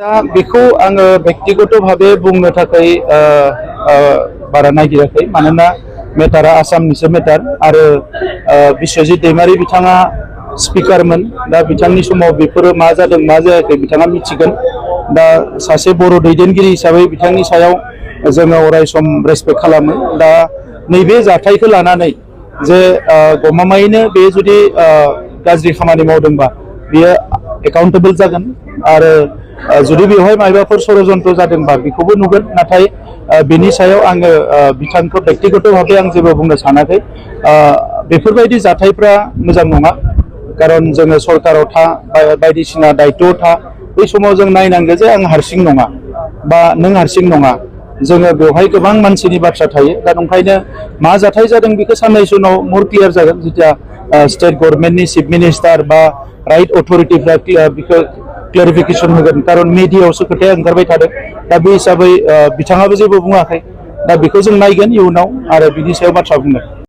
दा बेखौ आङो व्यक्तिगत भावे बुंनो थाखाय बारा नागिराखै मानोना मेटारा आसामनिसो मेटार आरो बिश्वजित दैमारी बिथाङा स्पिकारमोन दा बिथांनि समाव बेफोरो मा जादों मा जायाखै बिथाङा मिथिगोन दा सासे बर' दैदेनगिरि हिसाबै बिथांनि सायाव जोङो अरायसम रेसपेक्ट खालामो दा नैबे जाथायखौ लानानै जे गमामायैनो बे जुदि गाज्रि खामानि मावदोंबा बियो एकाउन्टेबल जागोन आरो जुदि बेवहाय मायबाफोर षड़यन्त्र जादोंबा बेखौबो नुगोन नाथाय बेनि सायाव आङो बिथांखौ व्यक्तिगत भावे आं जेबो बुंनो सानाखै बेफोरबायदि जाथायफ्रा मोजां नङा कारन जोङो सरकाराव बायदिसिना दायित्वआव बै समाव जों नायनांगौ जे आं हारसिं नङा बा नों हारसिं नङा जोङो बेवहाय गोबां मानसिनि बाथ्रा थायो दा ओंखायनो मा जाथाय जादों बेखौ साननैसो उनाव मोर क्लियार जागोन जेथिया स्टेट गभर्नमेन्टनि चिफ मिनिस्टार बा राइट अथरिटिफ्रा बेखौ क्लेरिफिकेसन होगोन कारन मिडियायावसो खोथाया ओंखारबाय थादों दा बे हिसाबै बिथाङाबो जेबो बुङाखै दा बेखौ जों नायगोन इयुनाव आरो बिनि सायाव बाथ्रा बुंगोन।